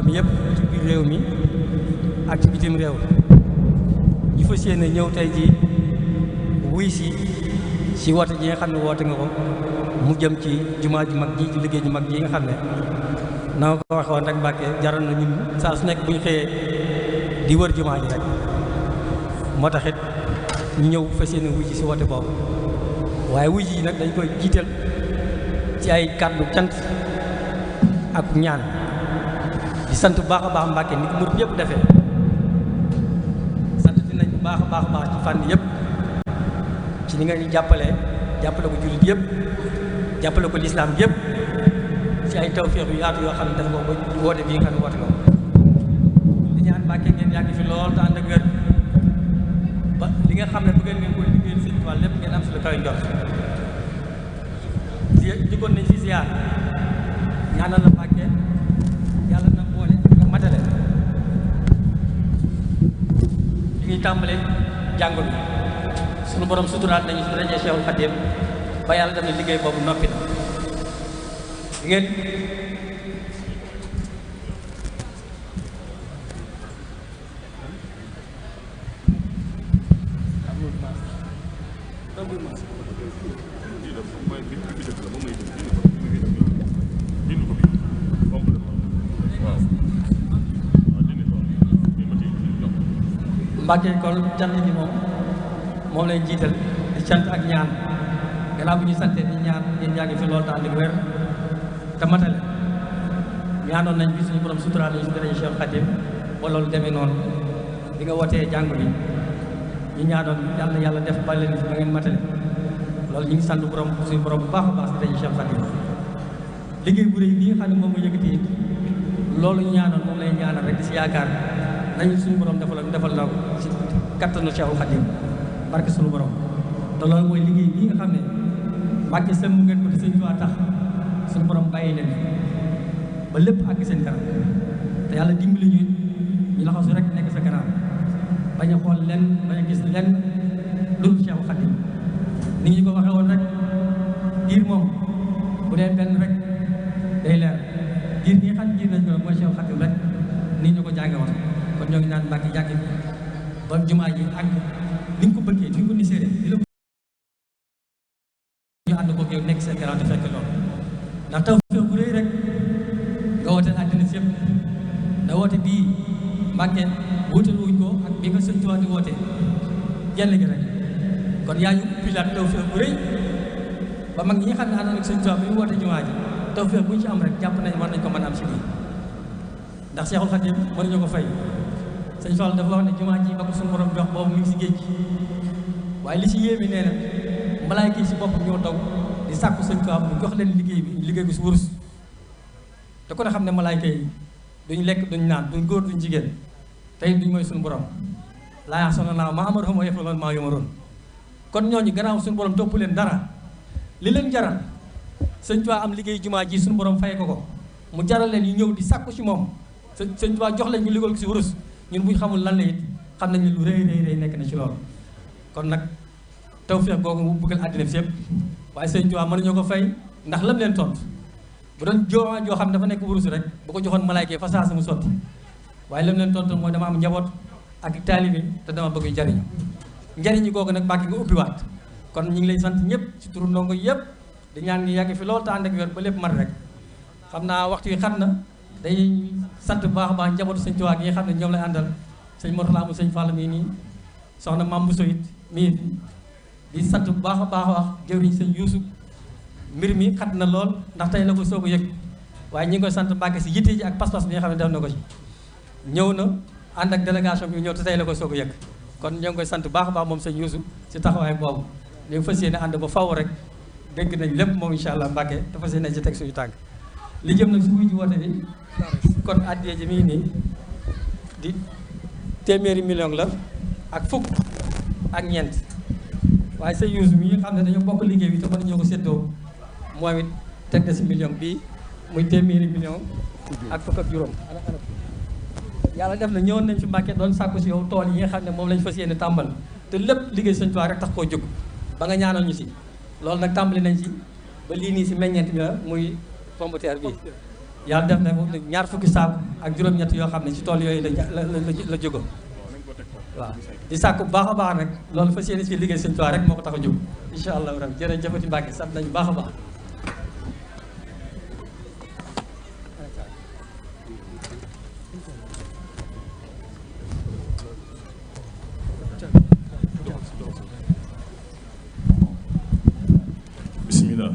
mi yëpp ci biir réew mi ak ci bitim réew ñu fas yéene ñëw tey ji wuy si woote ji nga xam ne woote nga ko mu jëm ci jumaa ju mag ji ci liggéey ju mag ji nga xam ne na nga ko waxoon rek Mbàkke jaral na ñun saa su nekk bu ñu xëyee di wër jumaa ji rek moo taxit ñu ñëw fas yéene wuy si woote boobu waaye wuy ji nag dañ koy jiital ci ay kàddu cant ak ñaan di sant bu baax a baax Mbàkke ni ko murid yëpp defee sant dinañ bu baax a baax ci fànn yëpp ci ni nga ñu jàppale ko jullit yëpp jàppale ko lislaam yëpp ci ay tawfeex yu yaatu yoo xam ne def nga ko woote bii nga xam ne woote nga ko di ñaan Mbàkke ngeen yàgg fi lool te ànd ak wér ba li nga xam ne bëgg ngeen koy liggéeyal Sëñ Tuubaa lépp ngeen am si lu kaw njort jikkoon nañ si ziar ñaanal la Mbàkke yàlla na boole nga matale li ñuy tàmbale jàngul sunu borom suturaat nañu si daraje Cheikhul Khadim ba yàlla def na liggéey boobu noppi na ngeen Mbàkke kon cant gi moom lay jiital di cant ak ñaan gannaaw bu ñu santee di ñaan ngeen yàgg fi loolu te ànd ak wér te matale ñaanoon nañ bi suñu borom suturaal yi si daraja Cheikh Khadim ba loolu demee noonu bi nga wootee jàngu bi ñu ñaanoon yàlla def bàyyi leen fi ba ngeen matale loolu ñu ngi sant borom suñu borom bu baax a baax si daraja Cheikh Khadim liggéey bu rëy bi nga xam ne moom mu yëkkati loolu ñu ñaanoon moom lay ñaanal rek di si yaakaar nañu suñu borom defal la ko si kattanu Cheikhul Khadim barke suñu borom te loolu mooy liggéey bii nga xam ne Mbàkke sëmm ngeen ko di Sëñ Tuubaa tax suñu borom bàyyi leen ba lépp àgg seen kanam te yàlla dimbali ñu laxasu rek nekk sa kanam bañ a xool lenn bañ a gis lenn lu Cheikhul Khadim ni ñu ko waxee woon rek diir moom bu dee benn rek day leer diir ñi xam diir nañ ko mooy Cheikhul Khadim rek ni ñu ko jànge woon kon ñoo ngi naan Mbàkke jàngi ba jumaa ji ak ni nga ko bëggee ni nga ko niséré di la ñu ànd ko yow nekk seen garaaw te fekk loolu ndax taw feex bu rëy rek nga woote àddina si yëpp da woote bii Mbàkke wuute wuñ ko ak bi nga Sëñ Tuubaa di woote jenn gi rek kon yaa ñu pilaat taw feex bu rëy ba mag ñi nga xam ne àndoon ak Sëñ Tuubaa bi ñu woote jumaa ji taw feex bu ñu ci am rek jàpp nañ war nañ ko mën am si lii ndax Cheikhul Khadim mënuñu ko fay Sëñ Fall dafa wax ne jumaa ji ba ko suñu borom jox boobu mi ngi si géej gi waaye li si yéemi nee na malaayka yi si boppam ñoo daw di sàkku Sëñ Tuubaa mu jox leen liggéey bi si wurus te ko ne xam ne malaayka yi duñ lekk duñ naan duñ góor duñ jigéen tey duñ mooy suñu borom laa ya'suuna maa amarahum wa yaf'aluuna maa yu'maruun kon ñooñu gannaaw suñu borom topp leen dara li leen jaral Sëñ Tuubaa am liggéey jumaa ji suñu borom fay ko mu jaral leen yu ñëw di sàkku si moom Sëñ Tuubaa jox leen ñu liggéeyal ko si wurus ñun bu ñu xamul lan la it xam nañ ne lu rëy nekk na ci loolu kon nag tawfeex googu mu bëggal àddina bi yëpp waaye Sëñ Tuubaa mënuñoo ko fay ndax lam leen tontu bu doon jumaa joo xam dafa nekk wurus rek bu ko joxoon malaayka yi fa saa si mu sotti waaye lam leen tontu mooy dama am njaboot ak taalibe te dama bëgg jariñu njariñu googu nag Mbàkke nga ubbiwaat kon ñu ngi lay sant ñëpp ci turu ndongo yëpp di ñaan ngi yàgg fi loolu te ànd ak wér ba lépp mat rek xam naa waxtu yi xat na day sant bu baax a baax njabootu Sëñ Tuubaa gi nga xam ne ñoom lay àndal sëñ Mortala mu sëñ Fall mii nii soxna Mame Bousso it mii di sant bu baax a wax jëwriñ sëñ Yuusu mbir mi xat na lool ndax tey la ko soog a yëg waaye ñi ngi koy sant Mbàkke si yitte ji ak pas-pas bi nga xam ne def na ko ci ñëw na ànd ak délégation bi ñëw te tey la ko soog a yëg kon ñoo ngi koy sant bu baax a baax moom sëñ Yuusu si taxawaay boobu ñu ngi fas yéene ànd ba faw rek dégg nañ lépp moom incha allah Mbàkke te fas yéene ci teg suñu tànk li jëm nag si wuy ji woote bi kon addiyee ji mi ngi nii di téeméeri million la ak fukk ak ñeent waaye sa yuusu mi nga xam ne dañoo bokk liggéey bi te mën nañoo ko séddoo moom it teg na si million bii muy téeméeri million ak fukk ak juróom yàlla def na ñëwoon nañ fi Mbàkke doon sàkku si yow tool yi nga xam ne moom lañ fas yéene tàmbal te lépp liggéey Sëñ Tuubaa rek tax koo jóg ba nga ñaanal ñu si loolu nag tàmbali nañ si ba lii nii si meññeent bi la muy pomme de terre bi yàlla def na ñaar fukki saaku ak juróom-ñett yoo xam ne ci tool yooyu la jógo waaw di sàkku bu baax a baax nag loolu fas yéene ci liggéey Sëñ Tuubaa rek moo ko tax a jóg incha allahu rabbi jërëjëfati Mbàkke sant nañu baax a baax. bismillah.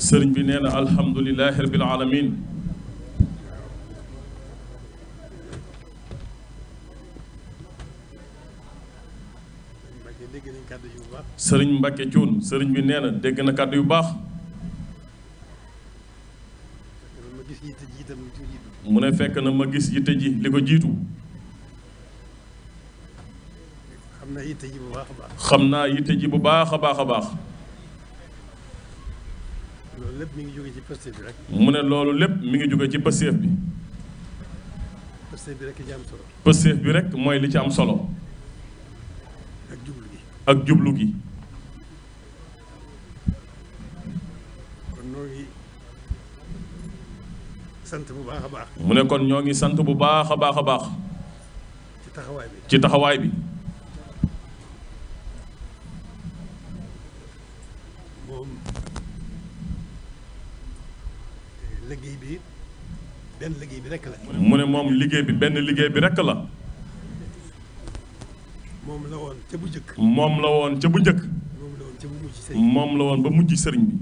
sëriñ bi nee na alhamdulilahi rabbil alamin. sëriñ Mbàkke Cuun sëriñ bi nee na dégg na kàddu yu baax. mu ne fekk na ma gis yitte ji li ko jiitu. xam naa yitte ji bu baax a baax. xam naa yitte ji bu baax a baax a baax. loolu lépp mi ngi jóge ci pësteef bi rek. mu ne loolu lépp mi ngi jóge ci pësteef bi. pësteef bi rek ci am solo. pësteef bi rek mooy li ci am solo. ak jublu gi. ak jublu gi. kon ñoo ngi sant bu baax a baax. mu ne kon ñoo ngi sant bu baax a baax a baax. ci taxawaay bi. ci taxawaay bi. moom liggéey bi benn liggéey bi rek la. mu ne moom liggéey bi benn liggéey bi rek la. moom la woon ca bu njëkk. moom la woon ca bu njëkk. moom la woon ca bu mujj sëriñ. moom la woon ba mujj sëriñ bi.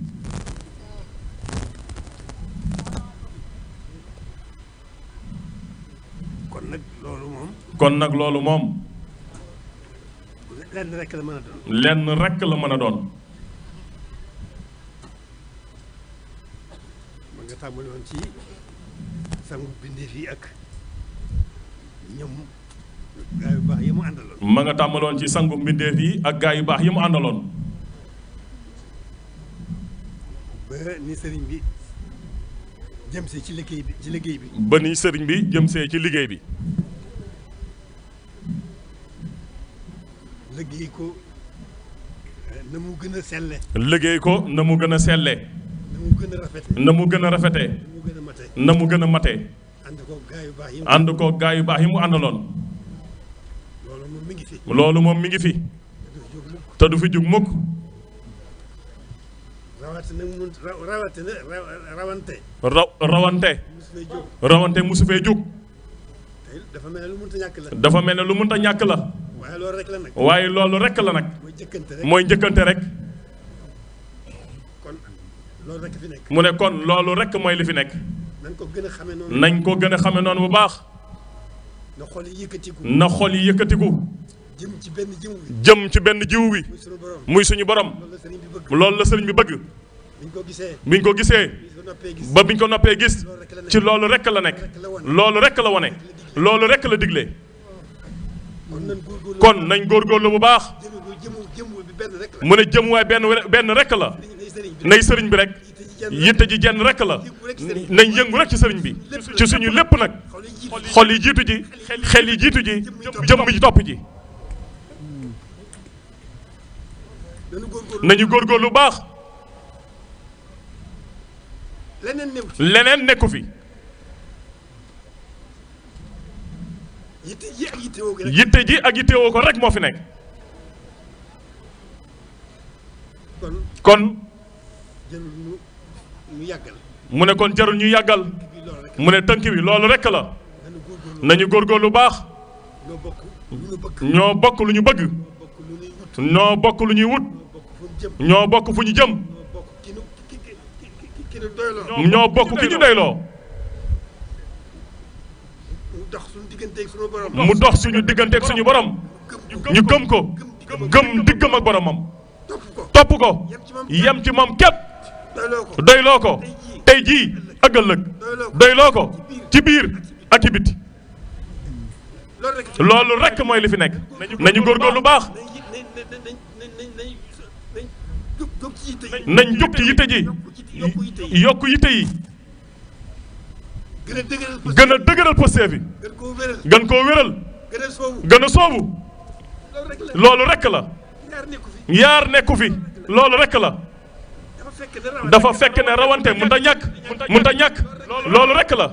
kon nag loolu moom. kon nag loolu moom. lenn rek la mën a doon. lenn rek la mën a doon. ma nga tàmbali woon ci sangu bindee fii ak ñoom gaa yu baax yi mu àndaloon. ma nga tàmbaloon ci sangu mbindeef yi ak gaa yu baax yi mu àndaloon. ba ni sëriñ bi jëm see ci liggéey bi ci liggéey bi. ba ni sëriñ bi jëm see ci liggéey bi. liggéey ko na mu gën a selle. liggéey ko na mu gën a sellee. na mu gën a rafete. na mu gën a rafetee. na mu gën a mate. na mu gën a matee. ànd ko gaa yu baax yi mu. ànd ko gaa yu baax yi mu àndaloon. loolu moom mi ngi fi. loolu moom mi ngi fi. te du fi jug mukk. rawatina mun rawatina rawante. rawante. mosu fay jóg. rawante musu fee jug. tey dafa mel ne lu mënta ñàkk la. dafa mel ne lu mënta ñàkk la. waaye loolu rek la nag. waaye loolu rek la nag. mooy jëkkante rek. mooy njëkkante rek. kon loolu rek fi nekk. mu ne kon loolu rek mooy li fi nekk. nañ ko gën a xamee noonu. nañ ko gën a xame noonu bu baax. na xol yi yëkkatiku. na xol yi yëkkatiku. jëm ci benn jiw bi. jëm ci benn jiw bi. muy sunu borom. muy suñu borom. loolu la sëriñ bi bëgg. loolu la sëriñ bi bëgg. biñ ko gisee. biñ ko gisee. biñ ko noppee gis. ba biñ ko noppee gis. ci loolu rek la nekk. loolu rek la wone. loolu rek la digle. kon nañ góorgóorlu. kon nañ góorgóorlu bu baax. jëm bi benn rek la. mu ne jëmuwaay benn rek la. nay sëriñ bi rek. yitte ji jenn rek la. nañ yëngu rek ci sëriñ bi. ci suñu lépp nag. xol yi jiitu ji. xel yi jiitu ji. jëmm ji topp ji. nañu góorgóorlu bu baax. leneen nekku fi. yitte ji ak yittewoo ko rek moo fi nekk. kon. mu ne kon jarul ñu yàggal. mu ne tënk bi loolu rek la. nañu góorgóorlu bu baax. ñoo bokk lu ñu bëgg. ñoo bokk lu ñuy wut. ñoo bokk fu ñu jëm. ñoo bokk ki ñu doyloo. mu dox suñu digganteeg suñu borom. ñu gëm ko. gëm diggam ak boromam. topp ko. yem ci moom képp. doyloo ko. tey jii ak ëllëg. doyloo ko. ci biir ak ci biti. loolu rek mooy li fi nekk. nañu góorgóorlu lu baax. nañ jóg ci yitte ji. yokku yitte yi. gën a dëgëral posté bi. gën koo wéral. gën a soobu. loolu rek la. yaar nekku fi. loolu rek la. dafa fekk ne rawante mënta ñàkk loolu rek la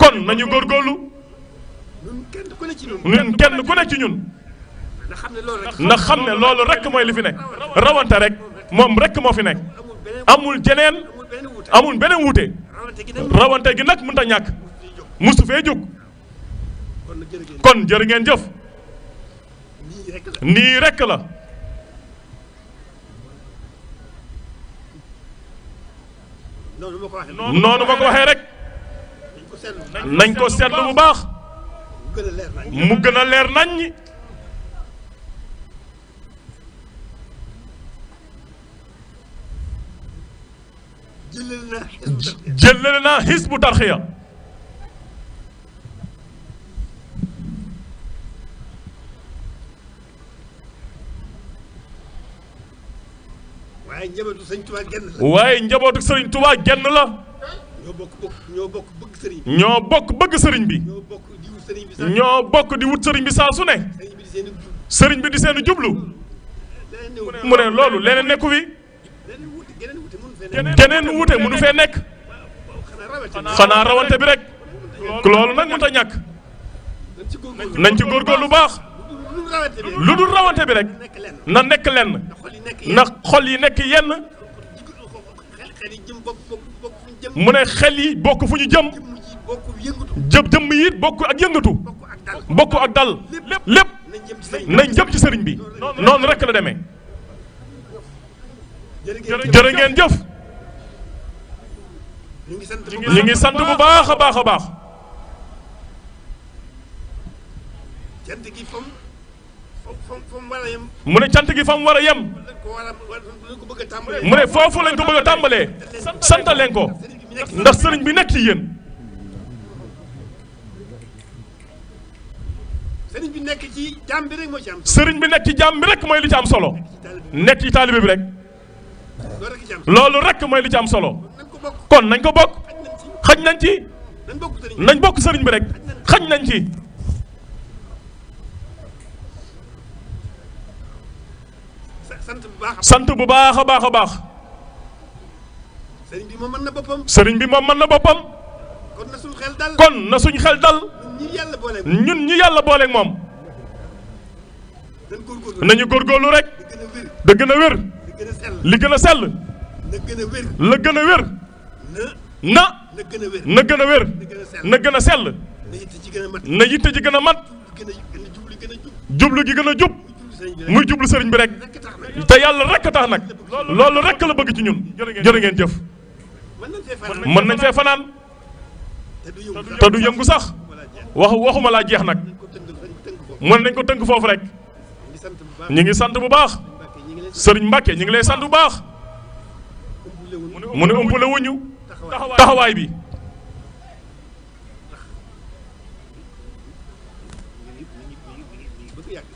kon nañu góorgóorlu ñun kenn ku ne ci ñun na xam ne loolu rek mooy li fi nekk rawante rek moom rek moo fi nekk amul beneen wuute rawante gi nag mënta ñàkk musu fee jóg kon jërë ngeen jëf nii rek la noonu ma ko waxee rek nañ ko seetlu bu baax mu gën a leer nañ jëlale naa Hizbut Tarqiyyah waaye njabootu Sëriñ Tuubaa genn la ñoo bokk bëgg sëriñ bi ñoo bokk di wut sëriñ bi saa su ne sëriñ bi di seenu jublu mu ne loolu leneen nekku fi geneen wuute mënu fee nekk xanaa rawante bi rek loolu nag mënut a ñàkk nañ ci góorgóorlu baax lu dul rawante bi rek na nekk lenn na xol yi nekk yenn mu ne xel yi bokk fu ñu jëm yi bokk ak yëngatu bokk ak dal lépp nañ jëm ci sëriñ bi noonu rek la demee jërë ngeen jëf ñu ngi sant bu baax a baax a baax mu ne cant gi fa mu war a yem mu ne foofu lañ ko bëgg a tàmbalee sant leen ko ndax sëriñ bi nekk ci yéen sëriñ bi nekk ci jàmm bi rek moo ci am sëriñ bi nekk ci jàmm bi rek mooy li ci am solo nekk ci taalibe bi rek loolu rek mooy li ci am solo kon nañ ko bokk xaj nañ ci nañ bokk sëriñ bi rek xaj nañ ci sant bu baax a baax a baax sëriñ bi moom mën na boppam sëriñ bi moom mën na boppam kon na suñ xel dal kon na suñ xel dal ñun ñi yàlla booleeg moom nañu góorgóorlu rek da gën a wér li gën a sell la gën a wér na gën a wér na gën a sell na yitte ji gën a mat jublu gi gën a jub muy jublu sëriñ bi rek te yàlla rek a tax nag loolu rek la bëgg ci ñun jërë ngeen jëf mën nañ fee fanaan te du yëngu sax waxuma laa jeex nag mën nañ ko tënk foofu rek ñu ngi sant bu baax sëriñ Mbàkke ñu ngi lay sant bu baax mu ne ëmpale wuñu taxawaay bi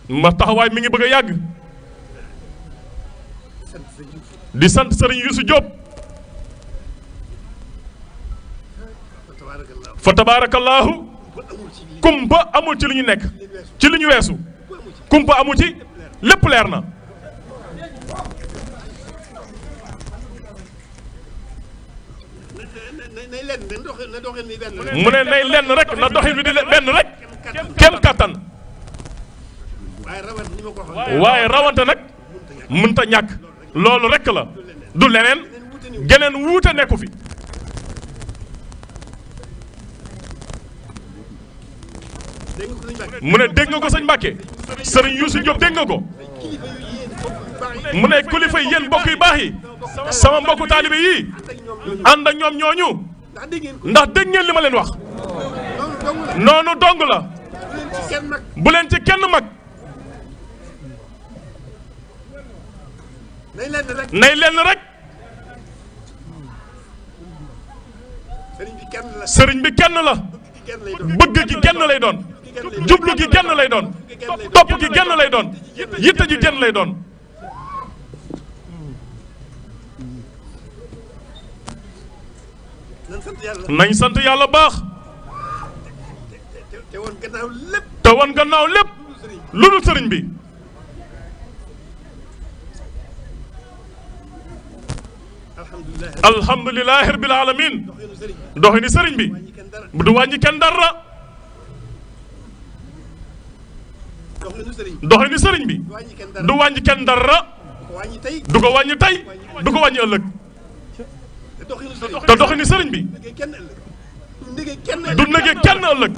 ma taxawaay mi ngi bëgg a yàgg di sant sëriñ Youssou Diop fa tabaarakallaahu kumpa amul ci li ñu nekk ci li ñu weesu kumpa amul ci lépp leer na mu ne nay lenn rek na doxin bi di benn rek kem kattan waaye rawante nag mënta ñàkk loolu rek la du leneen geneen wuute nekku fi mu ne dégg nga ko sëñ Mbàkke sëriñ Youssou Diop dégg nga ko mu ne kilifa yi yéen mbokk yu baax yi sama mbokku taalibe yi ànd ak ñoom ñooñu ndax dégg ngeen li ma leen wax noonu dong la bu leen ci kenn mag nay lenn rek sëriñ bi kenn la bëgg gi kenn lay doon jublu gi kenn lay doon topp gi kenn lay doon yitte gi kenn lay doon nañ sant yàlla baax te woon gannaaw lépp lu dul sëriñ bi alhamdulilahi rabbil alamin doxini sëriñ bi du wàññi kenn dara doxini sëriñ bi du wàññi kenn dara du ko wàññi tey du ko wàññi ëllëg te doxini sëriñ bi du négee kenn ëllëg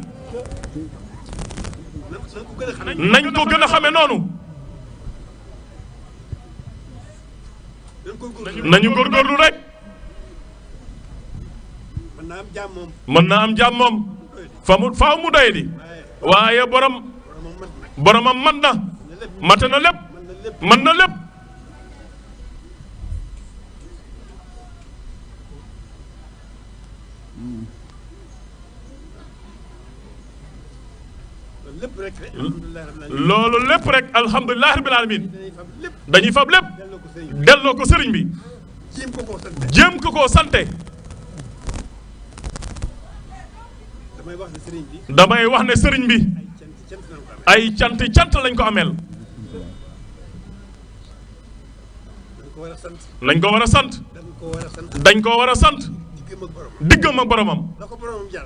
nañ ko gën a xamee noonu nañu góorgóorlu rek mën naa am jàmm moom faaw mu doy di waaye boromam man na mate na lépp mën na lépp loolu lépp rek alhamdulilah rabbil alamin dañuy fab lépp delloo ko sëriñ bi jéem ko koo sante damay wax ne sëriñ bi ay cant lañ ko ameel lañ ko war a sant dañ ko war a sant diggam ak boromam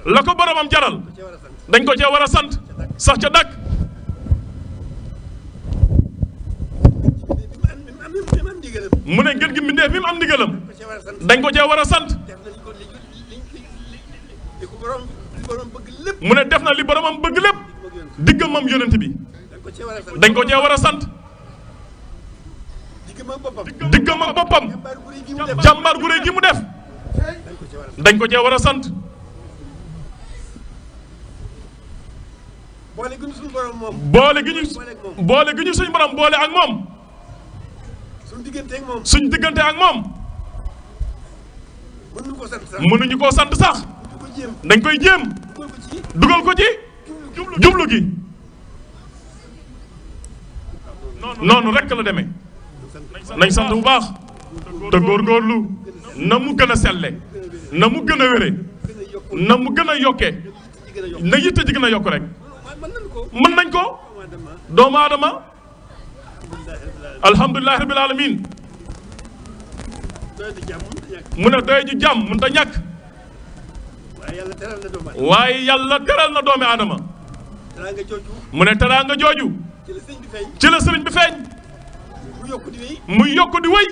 la ko boromam jaral dañ ko cee war a sant sax ca dàkk mu ne ngeen gi mbindeef mi mu am ndigalam dañ ko cee war a sant mu ne def na li boromam bëgg lépp diggam moom yonent bi dañ ko cee war a sant diggam ak boppam jàmbaar gu réy gi mu def dañ ko cee war a sant boole gi ñu suñu borom boole ak moom suñ diggante ak moom mënuñu koo sant sax dañ koy jéem dugal ko ci jublu gi noonu rekk la demee nañ sant bu baax te góorgóorlu na mu gën a selle na mu gën a wére na mu gën a yokkee na yitte ji gën a yokk rek mën nañ ko doomu aadama alhamdulilah rabbil alamin mu ne doy ji jàmm mënut a ñàkk waaye yàlla teral na doomi aadama mu ne teraanga jooju ci la sëriñ bi feeñ muy yokk di wéy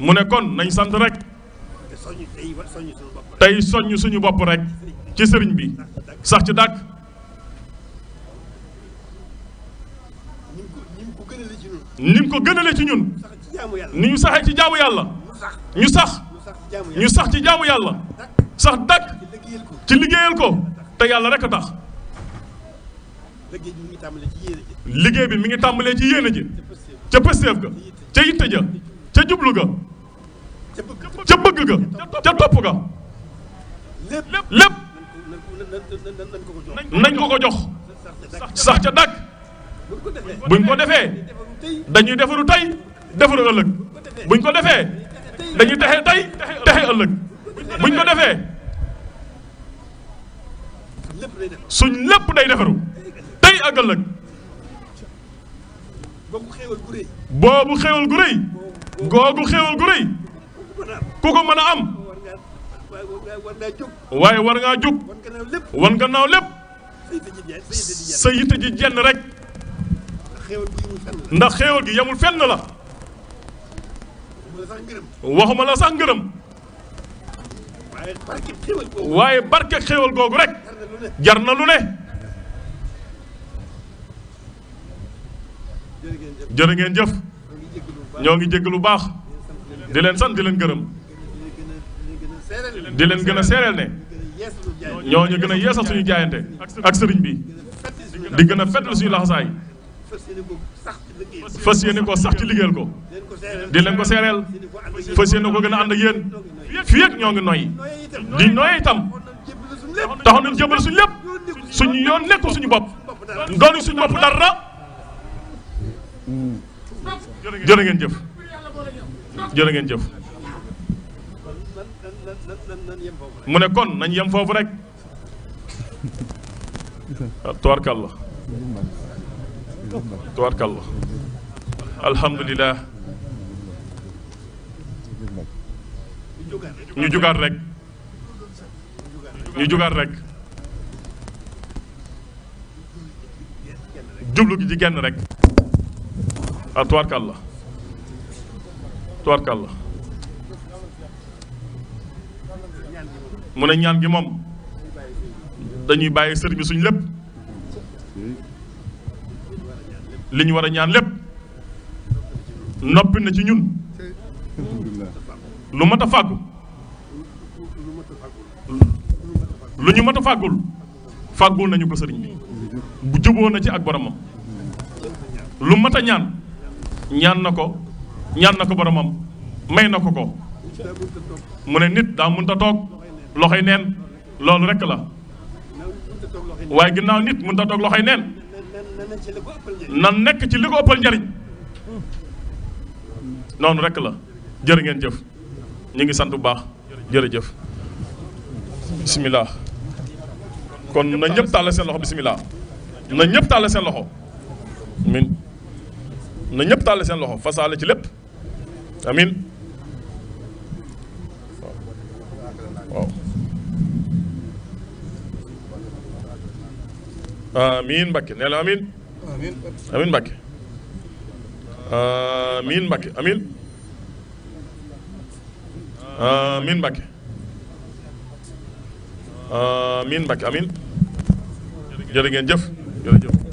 mu ne kon nañ sant rek tey soññ suñu bopp rek ci sëriñ bi sax ci dàkk ni mu ko gënale ci ñun ni ñu saxee ci jaamu yàlla ñu sax ci jaamu yàlla sax dàkk ci liggéeyal ko te yàlla rek a tax liggéey bi mi ngi tàmbalee ci yéene ji ca pësteef ga ca yitte ja ca jublu ga ca bëgg ga ca topp ga lépp nañ ko jox sax ca dàkk buñ ko defee dañuy defaru tey defaru ëllëg buñ ko defee dañuy texe tey texe ëllëg buñ ko defee suñ lépp day defaru tey ak ëllëg boobu xéewal gu rëy googu xéewal gu rëy ku ko mën a am waaye war ngaa jóg wan gannaaw lépp sa yitte ji jenn rek ndax xéewal gi yemul fenn la waxuma la sax ngërëm waaye barke xéewal googu rek jar na lu ne jërë ngeen jëf ñoo ngi jégg lu baax di leen sant di leen gërëm di leen gën a seereel ne ñoo ñu gën a yeesal suñu jaayante ak sëriñ bi di gën a fettal suñu laxasaay fas yéene ko sax ci liggéeyal ko di leen ko seereel fas yéene ko gën a ànd ak yéen fii ak ñoo ngi noyyi di noyyi itam taxaw nañ jébal suñu lépp suñu yoon nekkul suñu bopp doonu suñu bopp dara jërë ngeen jëf jërë ngeen jëf mu ne kon nañ yem foofu rek tubarkalla tubaarkàlla alhamdulilah ñu jugaat rek jublu gi ci genn rek tubaarkàlla mu ne ñaan gi moom dañuy bàyyi sëriñ bi suñ lépp li ñu war a ñaan lépp noppi na ci ñun lu mat a fàggu lu ñu mat a fàggul nañu ko sëriñ bi bu juboo na ci ak boromam lu mat a ñaan na ko boromam may na ko mu ne nit daa mënta toog loxoy neen loolu rekk la waaye ginnaaw nit mënta toog loxoy neen na nekk ci li ko ëppal njariñ noonu rekk la jërë ngeen jëf ñu ngi sant bu baax jërëjëf bisimilah kon na ñëpp tàlle seen loxo bisimilah na ñëpp tàlle seen loxo amin na ñëpp tàlle seen loxo fasaale ci lépp amin waaw amin Mbacke nee la amin amin Mbacke amin Mbacke amin amin Mbacke amin Mbacke amin jërë ngeen jëf jërëjëf